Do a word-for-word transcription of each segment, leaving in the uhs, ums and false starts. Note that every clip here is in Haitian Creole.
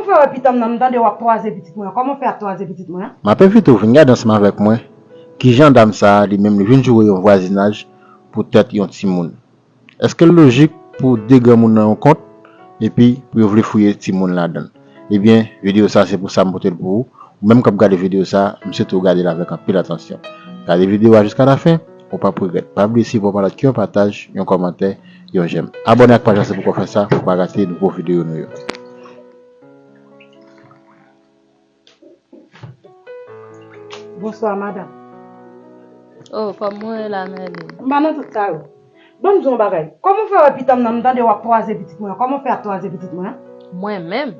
Fè wè pitanm nan, m tande w ap twaze pitit mwen an. Kòman w fè ap twaze pitit mwen an? M ap envite w vin gade ansanm avèk mwen kijan dam sa a, li menm, li vin joure yon vwazinaj pou tèt yon timoun. Èske l lojik pou de granmoun nan yon kont, epi pou yo vle fouye timoun ladan l? Ebyen, videyo sa a se pou sa m pote l pou ou. Ou menm k ap gade videyo sa a, m swete w gade l avèk anpil atansyon. Gade videyo a jiska lafen, ou p ap regrèt. Pa bliye, si w pa t ki yon pataj, yon kòmantè, yon jèm. Abòne ak paj la, se pou w fè sa, pou w pa rate nouvo videyo nou yo. Bonswa, madanm. Oh, kòman w ye la, Merline? M pa nan tout sa yo. Ban m di w yon bagay. Kòman w fè wè pitanm nan, m tande w ap twaze pitit mwen an? Kòman w fè ap twaze pitit mwen an? Mwen menm?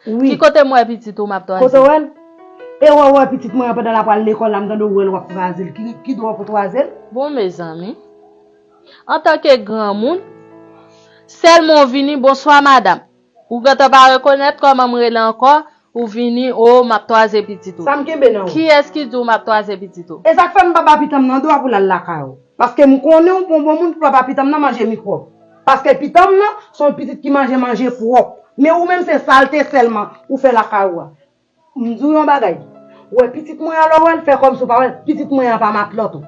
Wi. Ki kote m wè pitit ou m ap twaze? Kote w wè l? E wè, w wè pitit mwen an pandan l ap al lekòl la, m tande w wè l w ap twaze l. Ki, ki dwa pou twaze l? Bon, mezanmi. Antanke granmoun, sèlman w vini, bonswa, madanm. Ou gentan pa rekonèt kòman m rele ankò, ou vini, o, m ap twaze pitit ou. Sa m kenbe nan ou? Kiyès ki di w m ap twaze pitit ou? E sa k fè m pa ba pitanm nan dwa pou l al lakay ou. Paske m konnen ou pa yon bon moun pou papa pitanm nan manje mikwòb. Paske pitanm nan se yon pitit ki manje manje pwòp. Men ou menm se salte sèlman ou fè lakay ou a. M di w yon bagay. Ou wè pitit mwen an, lè w wè l, fè kòmsi w pa wè l, pitit mwen an pa matlòt ou.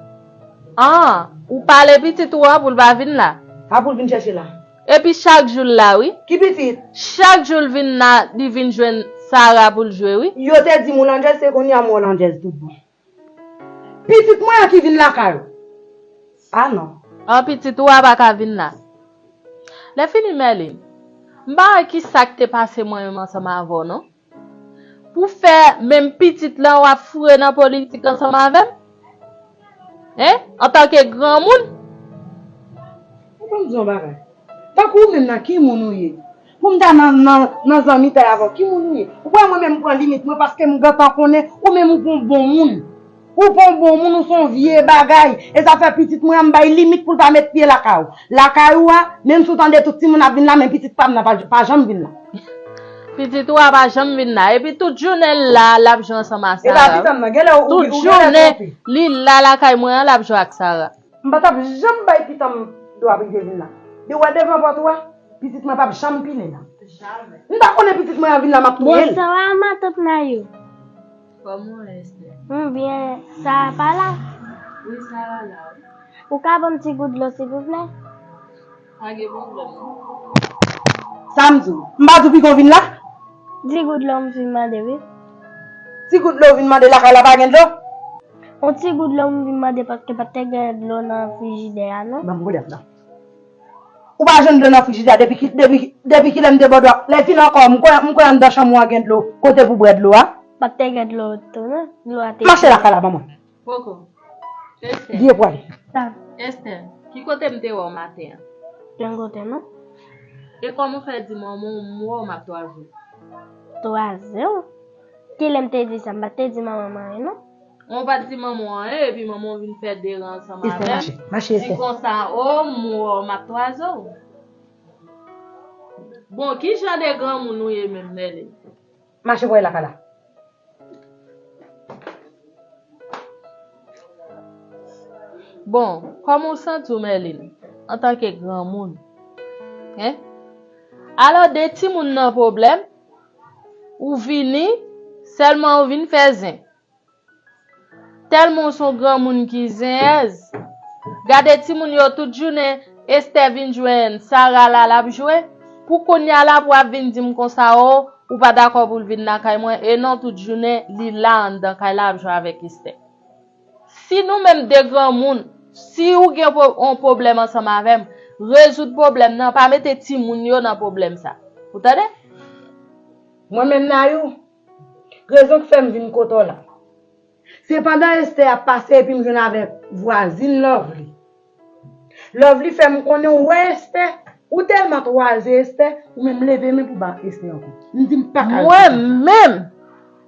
An, ou pale pitit ou an pou l pa vin la? A pou l vin chèche la. Epi chak jou l la, wi. Ki pitit? Chak jou l vin la, li vin jwenn Sara pou l jwe, wi. Yo te di m ou landjèz, se kounye a m wè w landjèz tout bon. Pitit mwen an ki vin lakay ou. A non. An, pitit ou a pa ka vin la. Lèfini, Merline, m pa wè ki sa k te pase mwen menm ansanm avè w, non. Pou fè menm pitit lan w ap foure nan politik ansanm avè m? Hein? Antanke granmoun? Ou konn di yon bagay? Tankou ou menm nan ki moun ou ye? Pou m ta nan, nan, nan zanmitay avè w, ki moun ou ye? Ou kwè mwen menm m pran limit mwen paske m gentan konnen ou menm ou pa yon bon moun. Ou pa yon bon moun, ou se yon vye bagay. E sa fè pitit mwen an m bay limit pou l pa met pye lakay ou. Lakay ou a, menm si w tande tout timoun ap vin la, men pitit pa m nan pa, pa janm vin la. Pitit ou a pa janm vin la. Epi tout jounen l la, l ap jwe ansanm a Sara. E pa pitit m nan, genlè ou, ou, ou genlè twonpe. Li la lakay mwen an, l ap jwe ak Sara. M pa t ap janm bay pitit m dwa pou l te vin la. Li wè devan pòt ou a, pitit mwen p ap janm pile la. Jamè. M ta konnen pitit mwen an vin la, m ap touye l. Bonswa, matant Nayou. Kòman w ye, Esther? M byen. Sara pa la? Wi, Sara la, wi. Ou ka ban m ti gout dlo, silvouplè? Pa gen pwoblèm, non. Sa m di w? M pa di w piga w vin la? Ti gout dlo m vin mande, wi. Ti gout dlo w vin mande lakay la pa gen dlo? Yon ti gout dlo m vin mande paske pa t te gen dlo nan frijidè a, non. Ban m goudèt la. Ou pa jwenn dlo nan frijidè a depi ki, depi, depi kilè m te ba w dlo a? Lè fini ankò, m kwè, m kwè anndan chanm ou an gen dlo. Kote pou bwè dlo a? Pa t te gen dlo tou, non. Dlo a te... Mache lakay la, ban mwen. Poko. Esther. Vye pwale. Sa. Esther, ki kote m te wè w maten an? Gen kote, non. E kòman w fè di manman w m wè w m ap twaze w? Twaze w? Kilè m te di sa? M pa t te di manman m anyen, non. Ou pa t di manman w anyen, epi manman w vin fè deran ansanm avè m. Esther, mache, mache, Esther. Di konsa, o, m wè w m ap twaze w. Bon, ki jan de granmoun ou ye menm, Merline? Mache voye lakay la. Bon, kòman w santi w, Merline, antanke granmoun? Hein? Alò, de timoun nan pwoblèm, ou vini, sèlman ou vin fè zen. Tèlman w se yon granmoun ki zenyèz. Gade timoun yo tout jounen, Esther vin jwenn Sara la, l ap jwe. Pou kounye a la, pou w ap vin di m konsa, o, ou pa dakò pou l vin lakay mwen, e non, tout jounen, li la anndan kay la ap jwe avèk Esther. Si nou menm de granmoun, si ou gen pwo-, yon pwoblèm ansanm avè m, rezoud pwoblèm nan, pa mete timoun yo nan pwoblèm sa. Ou tande? Mwen menm, Nayou, rezon k fè m vin kote w la, se pandan Esther ap pase epi m jwenn avèk vwazin Lovely. Lovely fè m konnen ou wè Esther, ou tèlman twaze Esther, ou menm leve men pou ba Esther yon kou. M di m pa ka... Mwen menm?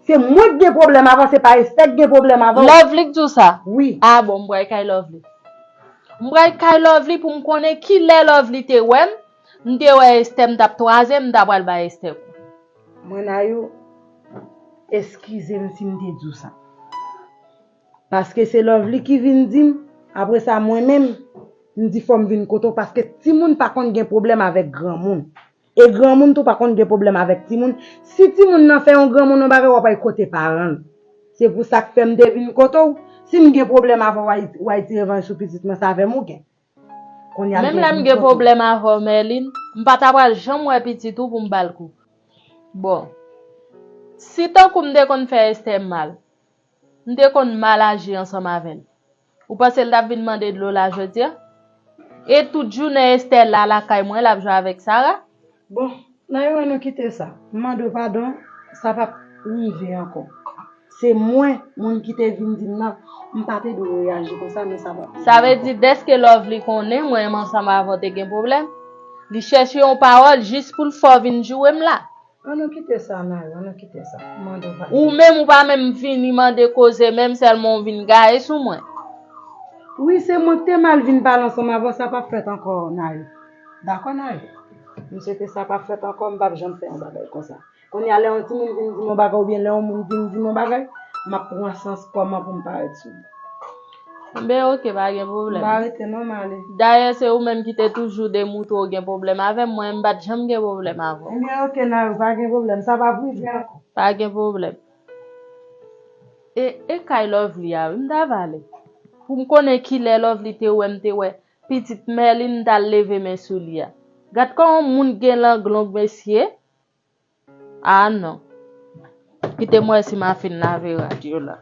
Se mwen k gen pwoblèm avè w, se pa Esther k gen pwoblèm avè w. Lovely k di w sa? Wi. A bon, m pral kay Lovely. M pral kay Lovely pou m konnen kilè Lovely te wè m. M te wè Esther, m t ap twaze, m ta pral ba Esther kou. Mwen, Nayou, eskize m si m te di w sa. Paske se Lovely ki vin di m, apre sa mwen menm, m di fò m vin kote w, paske timoun pa konn gen pwoblèm avèk granmoun. E granmoun tou pa konn gen pwoblèm avèk timoun. Si timoun nan fè yon granmoun yon bagay, w ap al kote paran l. Se pou sa k fè m te vin kote w. Si m gen pwoblèm avè w, w al, w al ti revanj sou pitit mwen, sa avè m ou gen. Kounye a m Menm te lè m vin gen kote w. Pwoblèm avè w, Mèlin, m pa ta pral janm wè pitit ou pou m ba l kou. Bon, si tankou m te konn fè Esther mal, m te konn mal aji ansanm avè l. Ou panse l t ap vin mande dlo la jodi a? E tout jounen Esther la lakay mwen, l ap jwe avèk Sara? Bon, Nayou, ann nou kite sa. M mande w padon, sa p ap rive ankò. Se mwen, moun ki te vin di m nan, m pa te dwe reyaji konsa, men sa p ap rive Sa vle ankò. Di, dèske Lovely konnen mwen menm ansanm avè w te gen pwoblèm, li chèche yon pawòl jis pou l fè w vin joure m la. Ann nou kite sa, Nayou, ann nou kite sa. M mande w padon. Ou menm, ou pa menm vini mande koze, menm sèlman w vin gaye sou mwen. Wi, se mwen ki te mal vin pale ansanm avè w, sa p ap fèt ankò, Nayou. Dakò, Nayou? M swete sa p ap fèt ankò, m p ap janm fè yon bagay konsa. Kounye a, lè yon timoun vin di m yon bagay oubyen lè yon moun vin di m yon bagay, m ap pran sans kòman pou m parèt sou li. Enben, oke, pa gen pwoblèm. M pa rete non, m ale. Dayè, se ou menm ki te toujou demoutre w gen pwoblèm avè m, mwen, m pa t janm gen pwoblèm avè w. Enben, oke, Nayou, pa gen pwoblèm. Sa p ap rive ankò. Pa gen pwoblèm. E, e kay Lovely a, wi, m ta vale. Pou m konnen kilè Lovely te wè m te wè pitit Mèlin, m t al leve men sou li a. Gad kòman moun gen lang long, mesye. Ah non. Kite m wè si m a fin lave rad yo la.